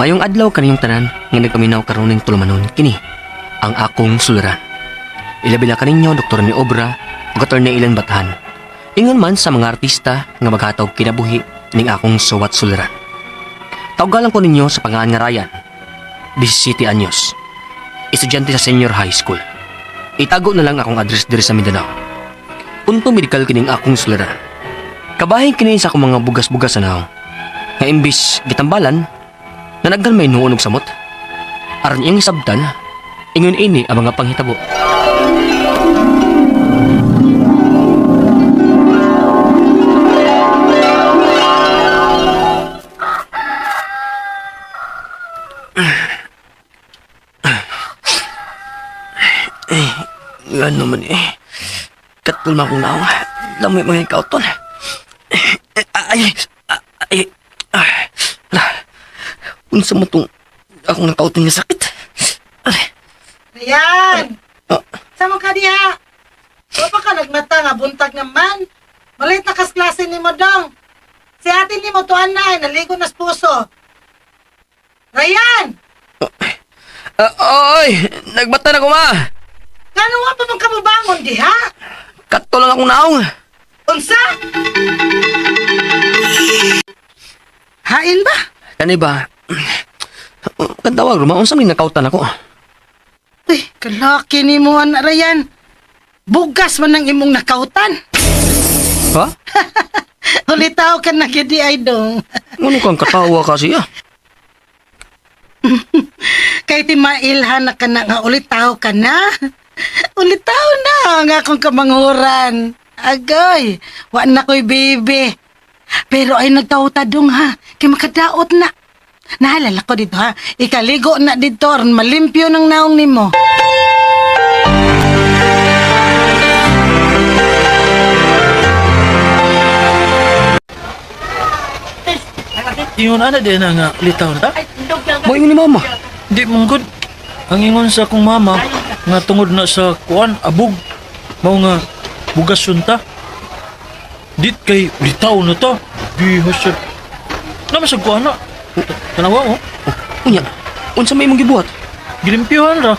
Mayong adlaw kaniyong tanan nga nagpaminaw karon ning tulumanon kini ang akong suliran. Ilabi na kaninyo Dr. ni Obra ug Attorney Ilan Bathan. Ingon man sa mga artista nga maghatag kinabuhi ning akong suwat suliran. Tawgalan ko ninyo sa pangalan nga Ryan, 17 anyos. Estudyante sa senior high school. Itago na lang akong address diri sa Mindanao. Punto medikal kining akong suliran. Kabahin kini sa akong mga bugas-bugas sa naong. Nga imbis gitambalan, nanaggal may nuon og samot. Aron iyang isabtan, ingon ini ang mga panghitabo. Eh, nga naman eh. Katol man akong naawa. Lamoy mga kauton. Eh, ay, ay, ay, la. Unsa mo tong akong nakauton nga sakit? Ay, Ayan! ah, Sa mo ka diha? Wa pa ka nagmata nga buntag naman. Malit na kas klase ni mo dong. Si ate ni mo tuan na ay naligo na sa puso. Ryan! ah, oy, nagbata na ko ma. Ngano wa pa man ka mobangon diha? Katol lang akong naong. Unsa? Hain ba? Kani ba? Kantawag ruma, unsa may nakautan ako? Uy, kalaki ni mo anak Ryan. Bugas man ang imong nakautan. Ha? Ulitaw ka na gidi ay dong. Ngano kang katawa kasi ah? Kay ti mailhan na ka na nga ulitaw ka na. Ulitaw na ang akong kamanghuran. Agay, wa na ko'y baby. Pero ay nagtauta dong ha, kay makadaot na. Naalala ko dito ha, ikaligo na dito, aron malimpyo ng naong nimo. Ingon ana din na nga litaw na ta. Mo ingon ni mama. Di mong good. Ang ingon sa akong mama nga tungod na sa kuan abog mao nga bugas ta. Dit kay litaw na ta. Bihos siya. Naman sa kuan na. Tanawa mo. Unya, unsa may imong gibuhat? Gilimpyuhan ra.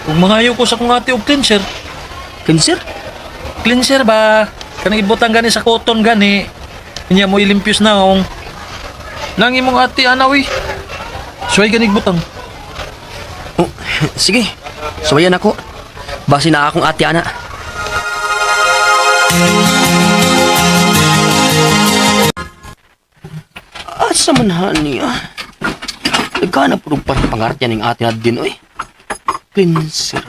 Kung mangayo ko sa akong ate og cleanser. Cancer? Cleanser ba? Kanang ibutang gani sa cotton gani. Inya mo ilimpyos na ong. Nang imong ate anawi. Suway ganig butang. Oh, sige. Suwayan ako. Base na akong ate ana. Asa man hani ah. Nagkana puro parang pangartya ning ate na din oy. Cleanser.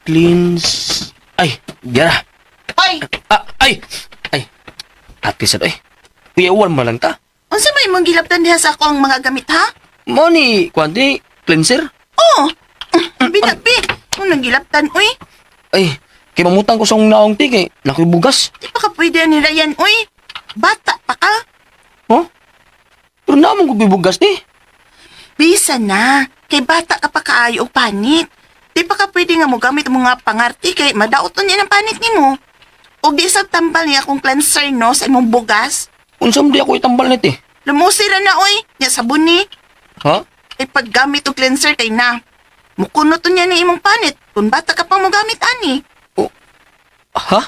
Cleanse. Ay, gyara. Hoy, Ah, ay. Ay. Ate sad oy. Kuya uwan man lang ta. unsa may imong gilabtan diha sa ako ang mga gamit ha? Mo ni kuan di cleanser. Oh. Binabi. Unang gilabtan uy. Ay, kay mamutang ko sa akong naong ti kay nakoy bugas. Di pa ka pwede ni Ryan uy. Bata pa ka. Huh? Pero naman ko bugas ni. Bisa na. Kay bata ka pa kaayo og panit. Di pa ka pwede nga mogamit ang mga pangarti kay madaot niya ng panit nimo. Og di sa tambal niya akong cleanser no sa imong bugas. Unsa man di ako itambal nito eh. Lumusi ra na oy, nya sabon ni. Ha? Ay paggamit og cleanser kay na. Mukunot to niya ni imong panit kung bata ka pa mogamit ani. Oh. Ha?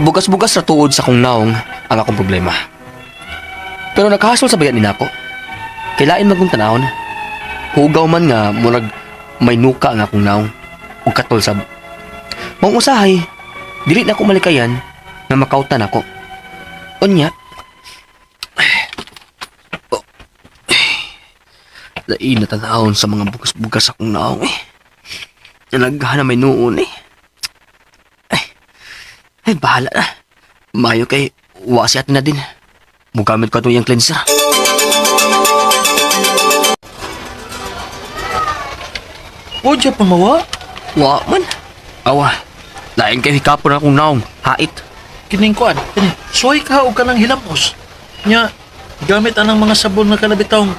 Bugas-bugas sa tuod sa kong naong ang akong problema. Pero nakahasol sa bayan ni nako. Kailain magong tanawon. Hugaw man nga murag may nuka nga akong naong ug katol sab. Maong usahay, dili na ko malikayan nga makautan ako. Unya, oh, lain na tanawon sa mga bugas-bugas akong naong eh. Nalaghan na may noon eh. Ay, ay bahala na. Mayo kay wasi atin na din. Mugamit ko ito yung cleanser. O siya pamawa. Wa man. Awa, lain kay hikapon akong naong. Hait. Kining kuan. Kini, suway ka og kanang hilamos. Nya gamit anang mga sabon nga kanabitawng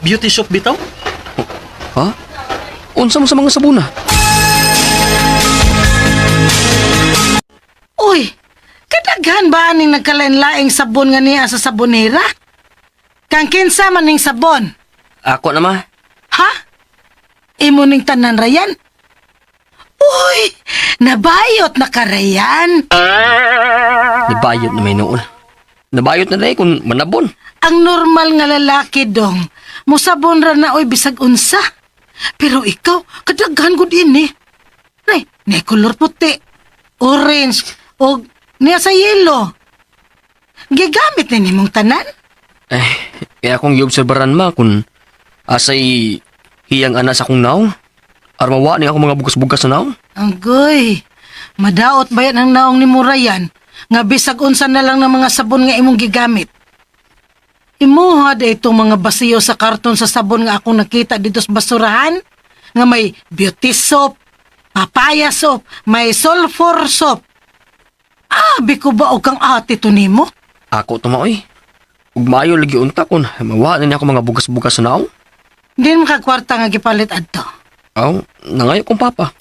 beauty soap bitaw. Ha? Unsa mo sa mga sabuna? Uy, kadaghan ba aning nagkalain-laing sabon nga niya sa sabonera? Kang kinsa man ning sabon? Ako na, ma. Ha? Imo ning tanan, Ryan? Uy, nabayot na ka, Ryan. Nabayot na may noon. Nabayot na dahil kung manabon. Ang normal nga lalaki dong, musabon ra na oy bisag unsa. Pero ikaw, kadaghan gud ini. Nay, nay kolor puti, orange, og niya sa yellow. Gigamit na nimong tanan? Eh, kaya akong giobserbaran, ma, kung asay hiyang ana sa akong naong. Armawa ni ako mga bugas-bugas na naong. Anggoy, madaot ba yan ang naong ni Murayan? Nga bisag unsa na lang ng mga sabon nga imong gigamit. Imuha da itong mga basiyo sa karton sa sabon nga akong nakita dito sa basurahan. Nga may beauty soap, papaya soap, may sulfur soap. Abi ko ba og kang ate to nimo? Ako to, ma, oy. Ug maayo lagi unta kun mawa na niya ako mga bugas-bugas na naong. Hindi mo kagkwarta nga gipalit adto. Aw, nangayo kong papa.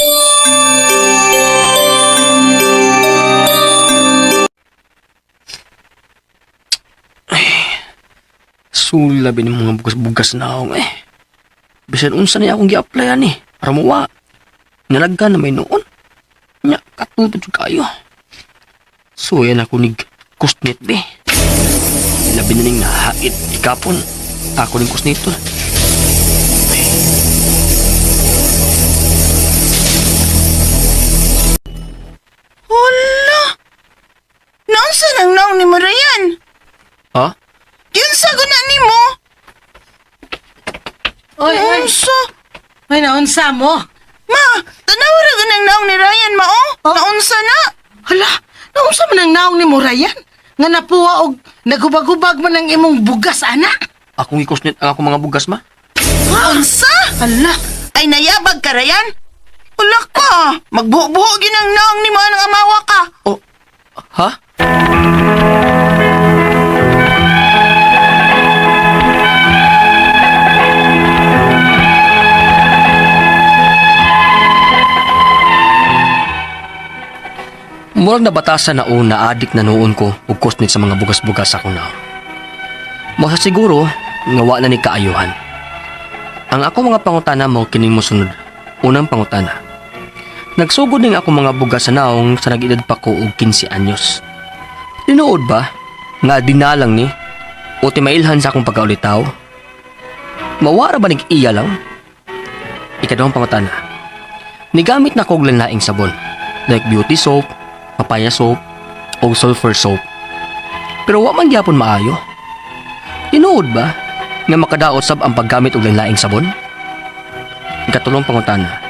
Ay, sulabi ni mga bugas-bugas na ako eh. Bisan unsa niya akong gi-applyan eh. Para muwa. Nalagka na may noon. Nya, katutod jud kayo. So yan ako nig kusnit be. Labi na ning nahait ikapon. Ako ning kusnito. Hala! Naunsa nang naong ni mo, Ryan? Ha? Giunsa guna nimo? Oy, oy, Unsa? oy, naunsa mo? Ma, tanaw ra gud ang naong ni Ryan mao. Oh. Naunsa na? Hala, naunsa man ang naong ni Murayan? Nga napuwa og nagubag-ubag man ang imong bugas, ana. Akong ikusnit ang akong mga bugas, ma. Unsa? Hala, Ay nayabag ka, Ryan? Ula ka. Magbuho-buho ginang naong nimo anang amawa ka. Oh, ha? Murag nabatasan na una adik na noon ko ug kusnit sa mga bugas-bugas ako na. Masa siguro nga wa na ni kaayuhan. Ang ako mga pangutana mao kining mosunod. Unang pangutana. Nagsugod ning ako mga bugas sa naong sa nag-edad pa ko og 15 anyos. Tinuod ba nga dinalang ni o timailhan sa akong pagkaulitaw? Mawara ba nig iya lang? Ikaduhang pangutana. Nigamit na kog laing sabon like beauty soap, papaya soap, o sulfur soap. Pero wa man gyapon maayo. Tinuod ba nga makadaot sab ang paggamit og laing sabon? Ikatulong pangutana.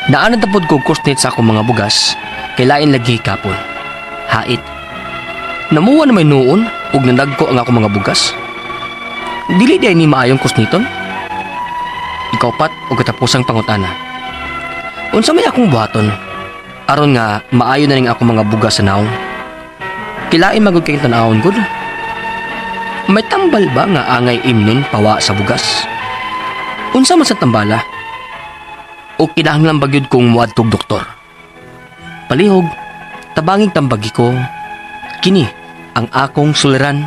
Naanad na pod ko kusnit sa akong mga bugas, kay lain lagi kapon. Hait. Namuha na may noon ug nanagko ang akong mga bugas. Dili di ay ni maayong kusniton. Ikaupat og katapusang pangutana. Unsa may akong buhaton? Aron nga maayo na ning akong mga bugas sa naong. Kilain magud kay tan-awon gud. May tambal ba nga angay imnon pawa sa bugas? Unsa man sa tambala? O kinahanglan ba gyud kong muadtog doktor? Palihog, tabangig tambagi ko. Kini ang akong suliran,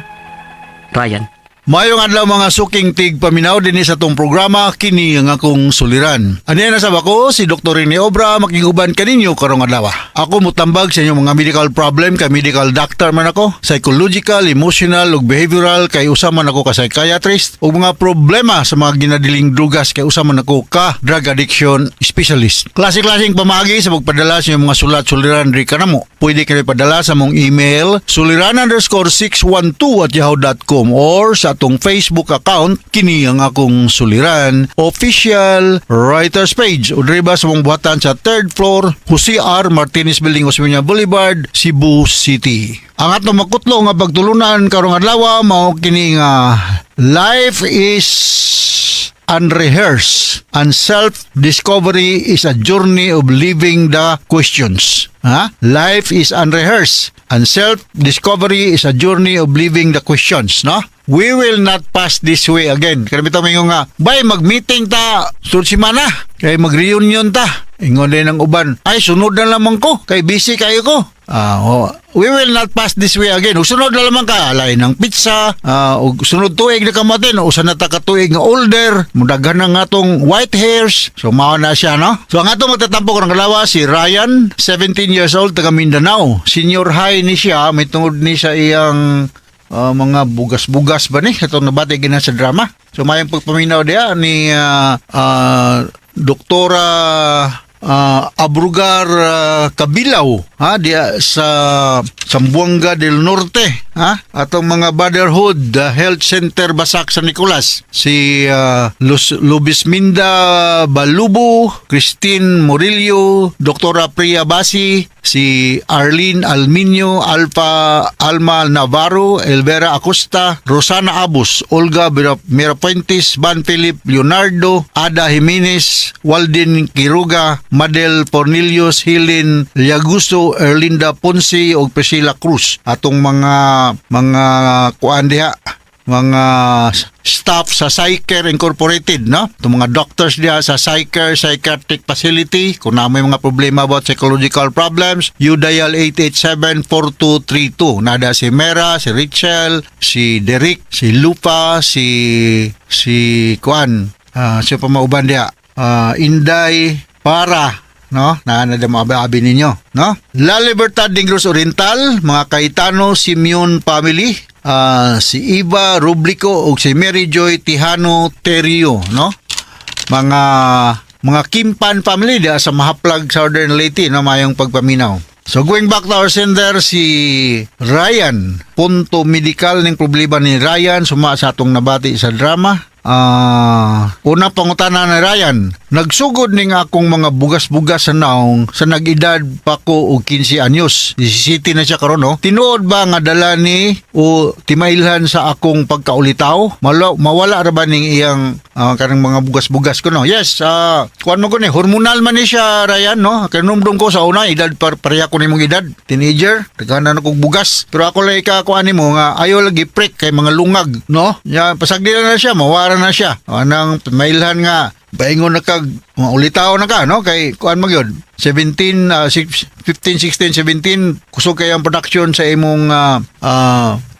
Ryan. Mayong adlaw mga suking tig paminaw dinhi sa tong programa kini ang akong suliran. Ani na sab ako si Dr. Rene Obra makiguban kaninyo karong adlaw. Ako mutambag sa inyong mga medical problem kay medical doctor man ako, psychological, emotional ug behavioral kay usa man ako ka psychiatrist ug mga problema sa mga ginadiling drugas kay usa man ako ka drug addiction specialist. Klase-klaseng pamaagi sa pagpadala sa inyong mga sulat suliran diri kanamo. Pwede kayo padala sa mong email suliran_612@yahoo.com or sa atong Facebook account kini ang akong suliran official writers page o diri ba sa mong buhatan sa third floor Jose R. Martinez Building, Osmeña Boulevard, Cebu City. Ang atong makutlo nga pagtulunan karong adlaw mao kini nga life is unrehearsed and self-discovery is a journey of living the questions. Ha? Life is unrehearsed and self-discovery is a journey of living the questions, no? "We will not pass this way again." Kaya bitaw mingon nga, "Bay, mag-meeting ta sunod semana kay mag-reunion ta." Ingon din ang uban, "Ay, sunod na lamang ko kay busy kayo ko." Ah, oh, we will not pass this way again. Ug sunod na lamang ka, alay ng pizza, ug sunod tuig na kamatin, usa na ta ka tuig nga older, mudaghan na nga tong white hairs. So mao na siya, no? So ang atong magtatampo karong adlaw, si Ryan, 17 years old, taga Mindanao. Senior high ni siya, may tungod ni sa iyang mga bugas-bugas ba ni atong nabati gina sa drama. So mayong pagpaminaw diya ni Doktora Abrugar Kabilaw, ha, diya sa Zamboanga del Norte, ha, atong mga Brotherhood Health Center Basak San Nicolas, si Lubisminda Balubo, Christine Murillo, Doktora Priya Basi, si Arlene Alminio, Alfa Alma Navarro, Elvera Acosta, Rosana Abus, Olga Mirapuentes, Van Philip Leonardo, Ada Jimenez, Walden Quiroga, Madel Pornilios, Helen Liaguso, Erlinda Ponce ug Priscilla Cruz. Atong mga kuan diha, mga staff sa Psychcare Incorporated, no? Itong mga doctors diha sa Psychcare Psychiatric Facility, kung na may mga problema about psychological problems, you dial 887-4232. Nada si Mera, si Rachel, si Derek, si Lupa, si kuan, siya pa mauban diha, Inday, para no, na na mga abi ninyo, no? La Libertad, Negros Oriental, mga Cayetano Simeon family, si Eva Rublico ug si Mary Joy Tijano Terio, no? Mga Kimpan family diha sa Mahaplag, Southern Leyte, no? Mayong pagpaminaw. So going back to our sender, si Ryan, punto medical ning problema ni Ryan suma sa atong nabati sa drama. Una pangutana ni Ryan, "Nagsugod ning akong mga bugas-bugas sa naong sa nag-edad pa ko og 15 anyos." 17 na siya karon, no? "Tinuod ba nga dala ni o timailhan sa akong pagkaulitaw? Mawala ra ba ning iyang kanang mga bugas-bugas ko, no?" Yes, kuan mo ko ni, hormonal man ni siya, Ryan, no? Kanumdum ko sa una, edad par pareha ko nimong edad, teenager, daghanan akong bugas. Pero ako lang ikakuan nimo nga ayo lagi prick kay mga lungag, no? Ya, pasagdi na siya, mawara na siya. Anang mailhan nga paingon na kag mga ulitaw na ka, no? Kay kuan man gyud, 17, 15, 16, 17, kusog kay ang production sa imong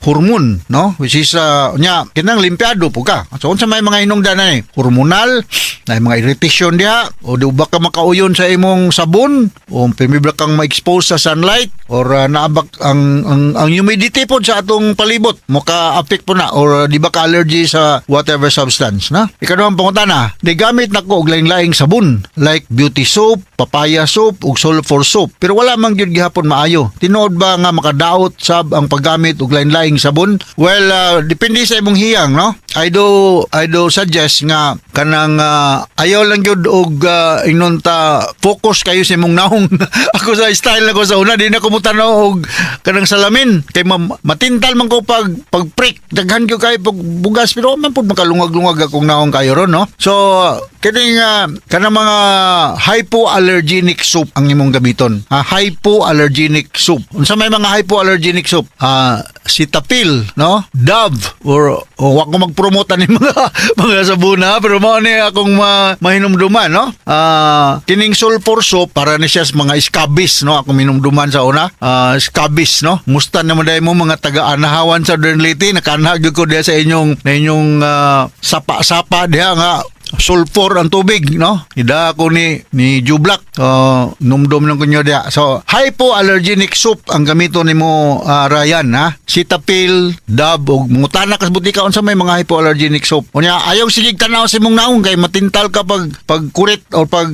hormone, no? Which is nya kinang limpiado po ka. So unsa may mga hinungdan na ni hormonal na mga irritation diha, o di ba ka makauyon sa imong sabon, o pirmi ba kang ma-expose sa sunlight, or naabak ang humidity pod sa atong palibot mo ka affect po na, or di ba ka allergy sa whatever substance na. Ikaduhang pangutana, "Gamit na ko og laing-laing sabon like beauty soap, papaya soap ug sulfur soap, pero wala man gyud gihapon maayo. Tinuod ba nga makadaot sab ang paggamit og lain-laing sabon?" Well, depende sa imong hiyang, no? I do suggest nga kanang ayaw lang gyud og ingnon ta focus kayo sa imong naong. Ako sa style na ko sa una, di na ko mutanaw og kanang salamin kay matintal man ko pag prick, daghan gyud kayo pag bugas, pero man pud makalungag-lungag akong naong kayo ron, no? So kining kanang mga hypoallergenic soap ang imong gamiton. Hypoallergenic soap. Unsa may mga hypoallergenic soap? Cetaphil, no? Dove, or o wa ko mag-promote ani mga sabon ha, pero mao ni akong mahinumduman, no? Kining sulfur soap para ni siya sa mga scabies, no? Akong minumduman sa una, scabies, no? Musta naman dahil mo mga taga-anahawan sa Southern Leyte, nakanhag gyud ko diha sa inyong sapa-sapa diha nga sulfur ang tubig, no? Ida ako ni Jublak. Numdum lang kunyo diha. So, hypoallergenic soap ang gamiton nimo, Ryan, ha? Cetaphil, Dove, ug mangutana ka sa botika unsa may mga hypoallergenic soap. Unya, ayaw sige tanaw sa imong naong kay matintal ka pag kurit or pag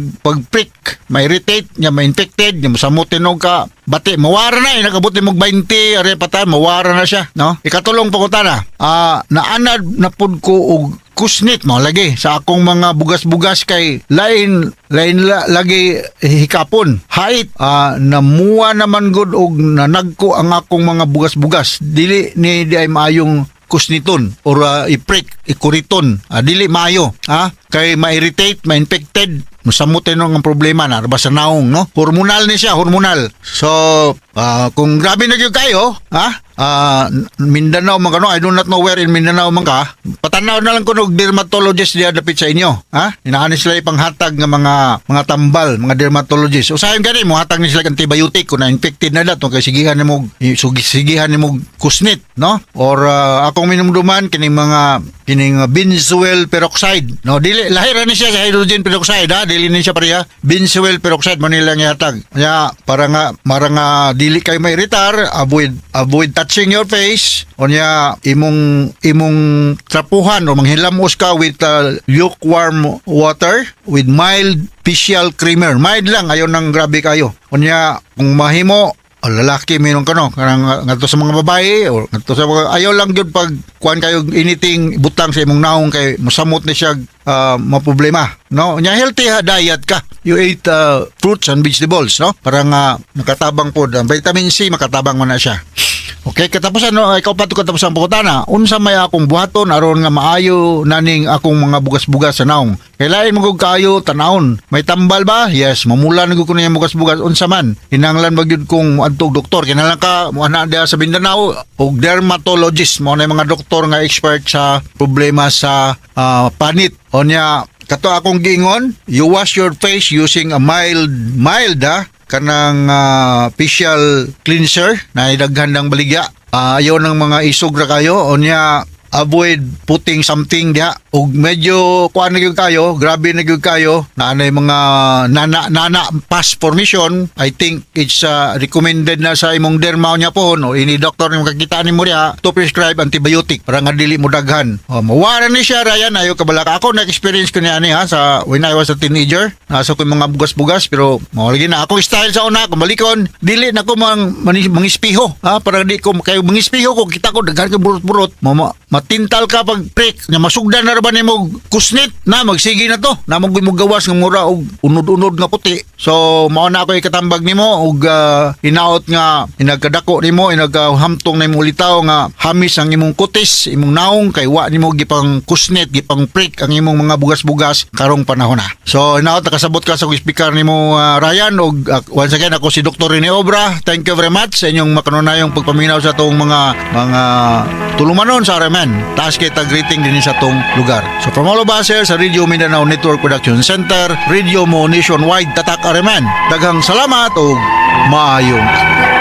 prick, ma-irritate, nya ma-infected, nya mosamot tinog ka. Bati, mawara na eh, nakabot ni 20, are patay, mawara na siya, no? Ikatulong pangutana, "Naanad na pud ko og kusnit mo lagi sa akong mga bugas-bugas kay lain lain lagi hikapon hait, namuha naman gud og nanagko ang akong mga bugas-bugas. Dili ni di ay maayong kusniton or i-prick, ikuriton. Dili maayo ha, kay ma-irritate, ma-infected, musamot ang problema na ba sa naong, no? Hormonal ni siya, hormonal. So Kung grabe na gyud kayo, ha? Mindanao man ka, no? I do not know where in Mindanao man ka. Patanaw na lang kuno og dermatologist diya dapit sa inyo, ha? Inaani sila ipanghatag nga mga tambal, mga dermatologist. Usahay gani mo hatag ni sila og antibiotic kung na-infected na dato kay sigihan nimo kusnit, no? Or akong minumduman kining mga kining benzoyl peroxide, no? Dili lahi ra ni siya sa hydrogen peroxide, ha? Dili ni siya pareha. Benzoyl peroxide man nila gihatag. Nya para nga mara nga dili kayo mairitar, avoid avoid touching your face. Unya imong imong trapuhan o manghilamos ka with lukewarm water with mild facial creamer. Mild lang, ayon nang grabe kayo. Unya kung mahimo, o lalaki minon ka, no, kanang ngadto sa mga babae o ngadto sa mga, ayaw lang gyud pag kuan kayo anything butang sa imong naong kay mosamot ni siya, maproblema, no? Nya healthy ha diet ka, you ate fruits and vegetables, no, para nga nakatabang pod ang vitamin C, makatabang man na siya. Okay, katapusan, no, ikaw pa to katapusan pangutana. Unsa may akong buhaton aron nga maayo naning akong mga bugas-bugas sa naong? Kay lain mo gud kaayo tanawon. May tambal ba? Yes, mamula na gud ko niyang bugas-bugas, unsa man? Kinahanglan ba gyud kong moadto og doktor? Kinahanglan ka moana diha sa Mindanao og dermatologist, mo na yung mga doktor nga expert sa problema sa panit. Onya kato akong giingon, you wash your face using a mild mild ha kanang facial cleanser na daghan ng baligya. Ayaw ng mga isog ra kayo. Unya avoid putting something diha ug medyo kuan na gyud kayo, grabe na gyud kayo na anay mga nana nana pus formation, I think it's recommended na sa imong derma niya po, no, ini doktor ni makakita nimo diha to prescribe antibiotic para nga dili mo daghan. Oh, mawara ni siya, Ryan, ayo kabalaka. Ako na-experience ko niya ani ha sa when I was a teenager, nasa ko yung mga bugas-bugas, pero mao lagi na ako style sa una. Kung balikon, dili na ko mang mangispiho ha, para di ko kayo mangispiho ko, kita ko daghan ko burot-burot, matintal ka pag prick nya, masugdan na ra ba nimo kusnit na, magsige na to na mo gawas nga mura og unod-unod nga puti. So mao na ako ikatambag nimo og hinaot nga inagkadako nimo, inaghamtong na imong ulitaw nga hamis ang imong kutis, imong naong, kay wa nimo gipang kusnit, gipang prick ang imong mga bugas-bugas karong panahon na. So hinaot nakasabot ka sa speaker nimo, Ryan, og once again, ako si Dr. Rene Obra. Thank you very much sa inyong makanunayong pagpaminaw sa atong mga tulumanon sa RMN. Taas kay tag greeting din sa atong lugar. So from all of us here sa Radio Mindanao Network Production Center, Radio Mo Nationwide, Tatak RMN. Daghang salamat ug maayong adlaw.